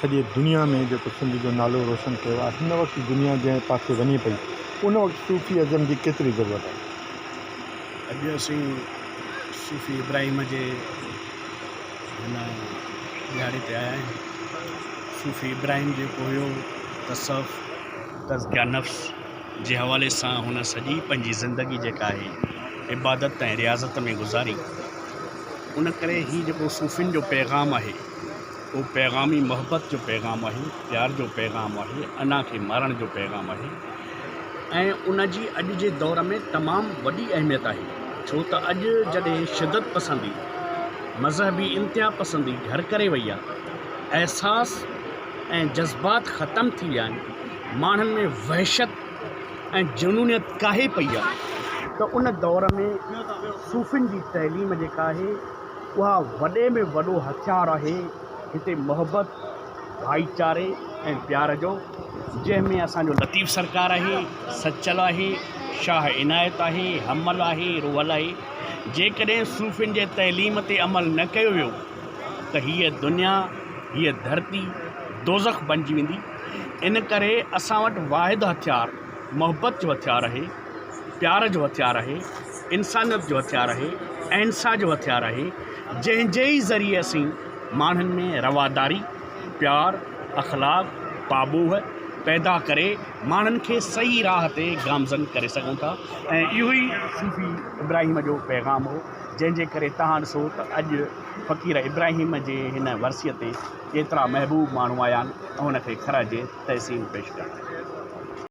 سڄي دنيا ۾ جيڪو سنڌ جو نالو روشن ڪيو آهي، هن وقت دنيا جنهن پاسي وڃي پئي، ان وقت صوفي ازم جي ڪيتري ضرورت آهي؟ اڄ اسين صوفي ابراهيم جي هن ڏهاڙي تي آيا آهيون. صوفي ابراهيم جيڪو هيو تصوف، تزڪيه نفس جي حوالي سان هن سڄي پنهنجي زندگي جيڪا آهي عبادت ۽ رياضت ۾ گذاري. ان ڪري هي جيڪو صوفين جو پيغام آهي، اهو پيغام ئي محبت جو پيغام آهي، پيار جو پيغام آهي، انا کي مارڻ جو پيغام آهي ۽ ان جي اڄ جي دور ۾ تمام وڏي اهميت آهي ڇو ته اڄ جڏهن شدت پسندي، مذهبي انتها پسندي گهر ڪري وئي آهي، احساس ۽ جذبات ختم ٿي ويا آهن، ماڻهن ۾ وحشت ۽ جنونيت ڪاهي پئي آهي ته ان دور ۾ صوفين جي تعليم جيڪا آهي اها وڏي ۾ وڏو هٿيار آهي هتي محبت، ڀائيچاري ۽ پيار جو، جنهن ۾ اسان جو لطيف سرڪار آهي، سچل آهي، شاهه عنايت آهي، حمل آهي، روحل آهي. جيڪڏهن صوفين جي تعليم تي عمل نه ڪيو ويو ته هيء دنيا، هيء ڌرتي دوزخ بنجي ويندي. ان ڪري اسان وٽ واحد هٿيار محبت جو هٿيار آهي. پيار جو هٿيار آهي، انسانيت جو هٿيار آهي، اهنسا جو هٿيار آهي، جنهن جي ئي ذريعي اسين ماڻهن ۾ رواداري، پيار، اخلاق، پاٻوهه پيدا ڪري ماڻهن کي صحيح راهه تي گامزن ڪري سگهون ٿا ۽ اهو ئي صوفي ابراهيم جو پيغام هو، جنهن جي ڪري توهان ڏسو ته اڄ فقير ابراهيم جي هن ورسيء تي ڪيترا محبوب ماڻهو آيا آهن ۽ هن کي خراج تحسين پيش ڪرڻ آيا آهن.